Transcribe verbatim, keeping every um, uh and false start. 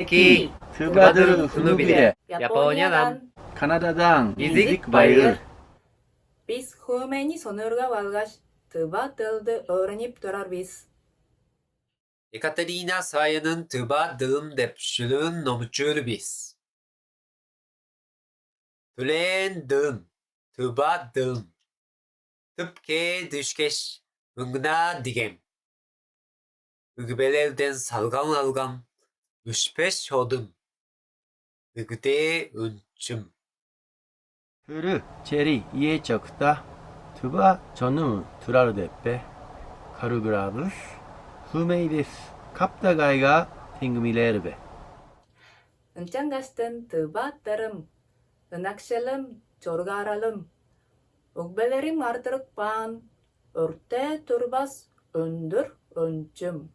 Ки, тыва дыл хунугире. Япониядан, Канададан изик байыр. Бис хөөмейни сонуургап алгаш, тыва дылды өөренип турар бис. Екатерина Саянын «Тыва дылым» деп шүлүүн номчуур бис. Түлээн дылым, тыва дылым. Тып кээ дүшкеш, мыңнаа дигем. Үгбелелден салган алгам, үшпеш одум. Үгдээ үнчүм. Хүрү чери ие чокта, тыва чонум турар деппе. Каруграбыс, хумейдис, каптагайга теңгимилербе. Ынчангаштын тыва дырым, ынакшылым, чоргааралым. Өгбелерим ардырык баан, өртээ турбас өндүр өнчүм.